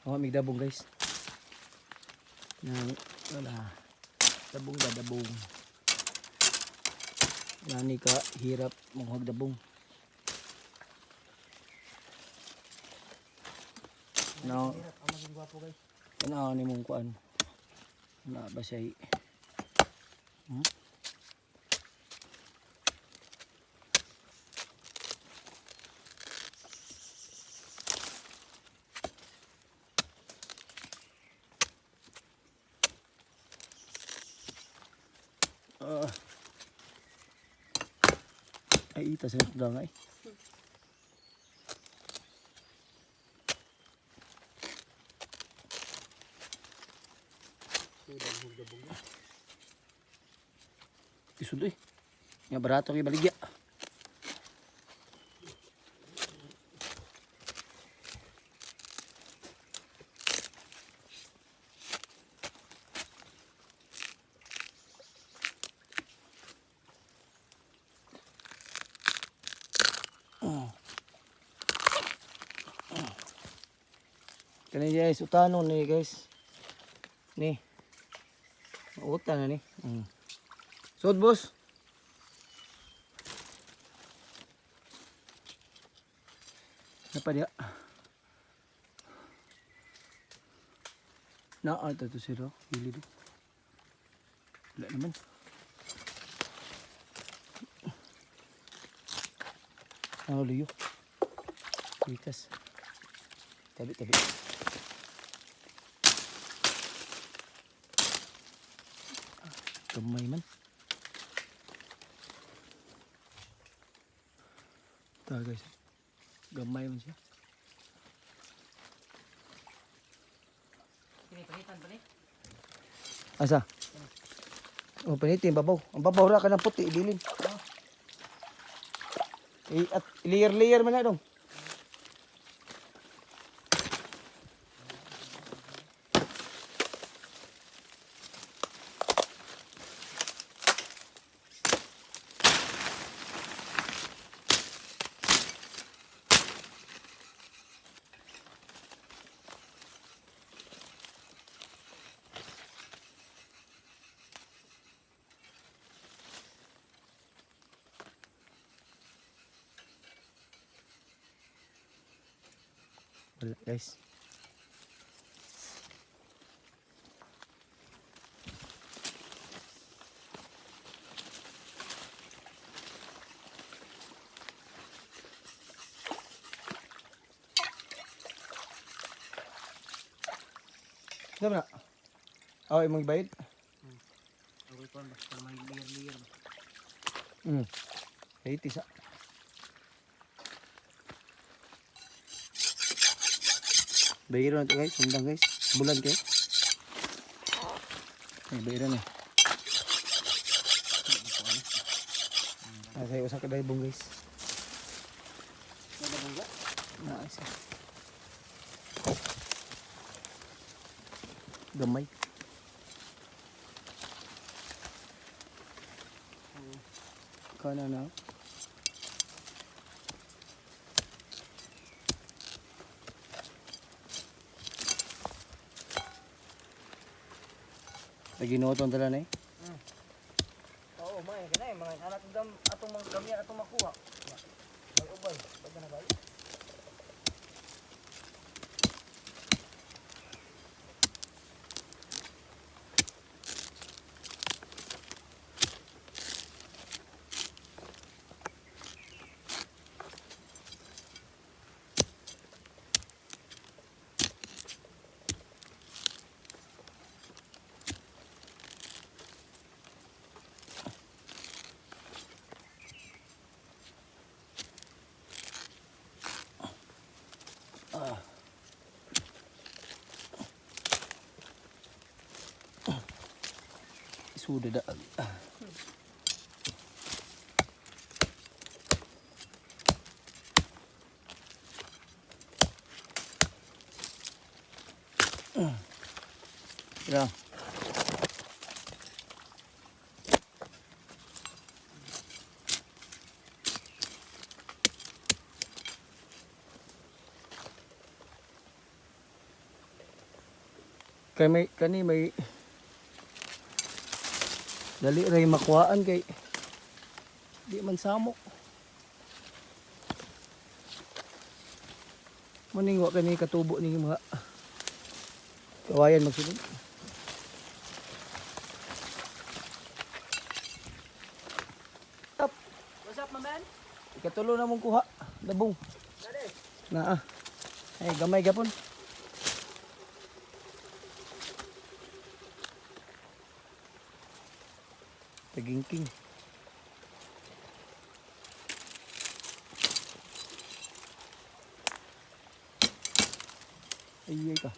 Oh, migdabong, guys. Na wala. Dabong ba dabong. Nani ka hirap mong dabong. No, Hirap ang maging gwapo, guys. ano ni mong kuan. Na ba siya? Hmm? Ah. Ay, ita sa nga eh. Isod eh. Nga barato kay baligya. Kani, guys, utanon ni, guys. Ni. Utan na ni. Sod, boss. Napa dia? Na ito to siro. Gilid. Wala naman. Ano luyo? Likas. Tabi, tabi. Gamay man. Ito, guys. Gamay man siya. Kini panitan pa ni. Asa? Oh, panitin, babaw. Ang babaw ra ka ng puti, ibilin. I, at layer-layer man na dong. Wala, guys. Ano na? Oh, imong bayad? Okay pa ba? Para may layer-layer ba? Ay, tisa. Bayaran na ito, guys. Sundang, guys. Bulan kayo. Ay, bayaran eh. Ah, sa'yo usa ka daybong, guys. Na, isa. Gamay. Kana na. Naginuoton tala na eh. Oo, may kanay mga anak dam atong mga gamya atong makuha. Ay ubay, pagka na kayo. Suda da. Ya. Kay may kani may dali ray makuhaan kay di man samok. Muning wa kani katubo ni mga kawayan magsulod. Up. What's up, my man? Ikatulo na mong kuha. Labong. Dali. Naa. Ay, gamay gapon. Tagingking. Ay, ay ka.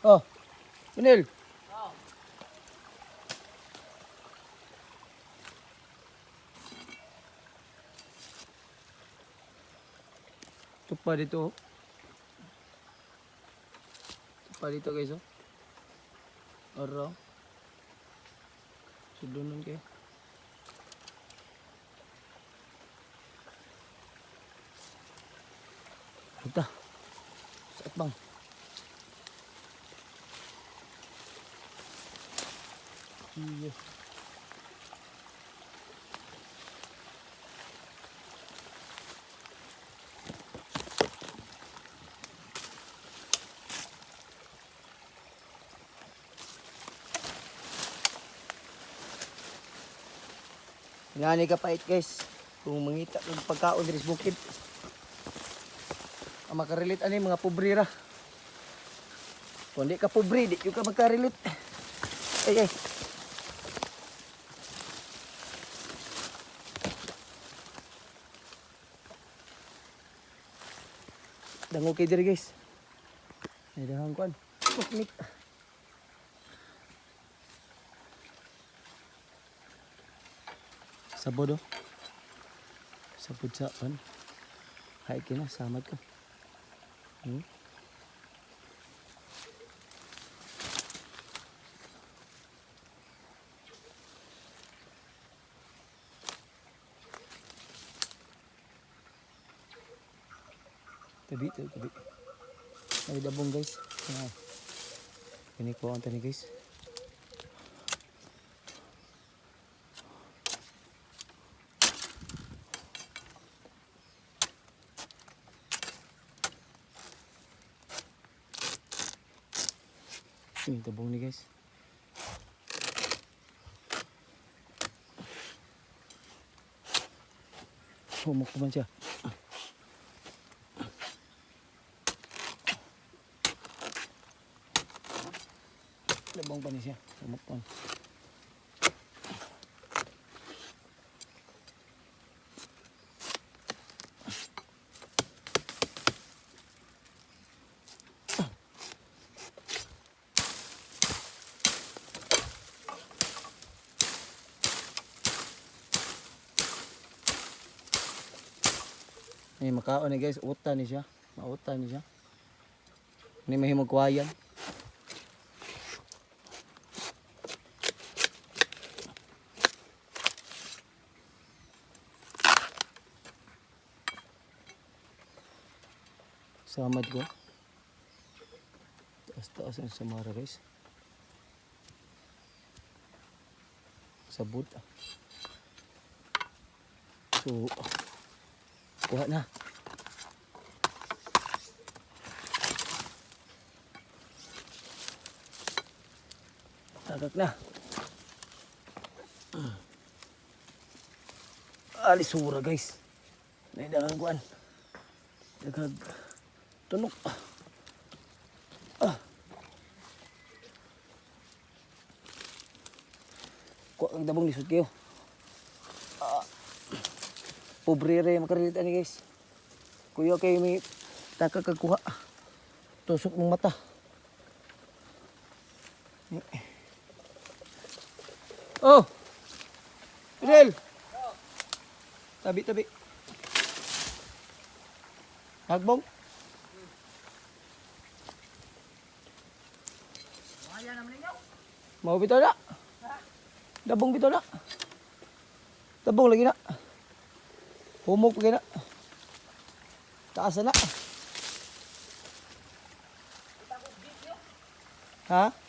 Oh, Manil. Oh. Tupa dito, oh. Tupa dito, guys, oh. Oro. Sudunon kayo. Ito. Sa atbang. Iya. Ingani ka pait, guys. Kung mangita ng pagkaon diri sa bukid. Ang makarelate ani mga pobre ra. Kung di ka pobre, di jud ka makarelate. Ay ay. Dango kay diri, guys. Ay dahang kuan. Pukmit. Sabod oh. Sabod sa pan. Hay kina samad ko. Tabi, tabi, tabi. Ay, dabong, guys. Ah. Kini ko ang tani, guys. Ini dabong ni, guys. Humok man siya. Labong pa ni siya. Humok pa. Ay, makaon ni, guys, uta ni siya. Mauta ni siya. Hindi mahimog kuwayan. Samad ko. Taas-taas ang samara, guys. Sabot. So, kuha na. Tagak na. Alisura, guys. Naidagang kuan. Daghag tunok. Kuha kag dabong, lisod kayo. Ah. Pobre re makarelate ani, guys. Kuya kay may taka kag kuha. Tusok mong mata. Oh. Fidel. Tabi tabi. Hagbong. Kaya naman ninyo. Mau bitaw na. Dabong bitaw na. Dabong lagi na. Humok lagi na. Taas na na. Ha?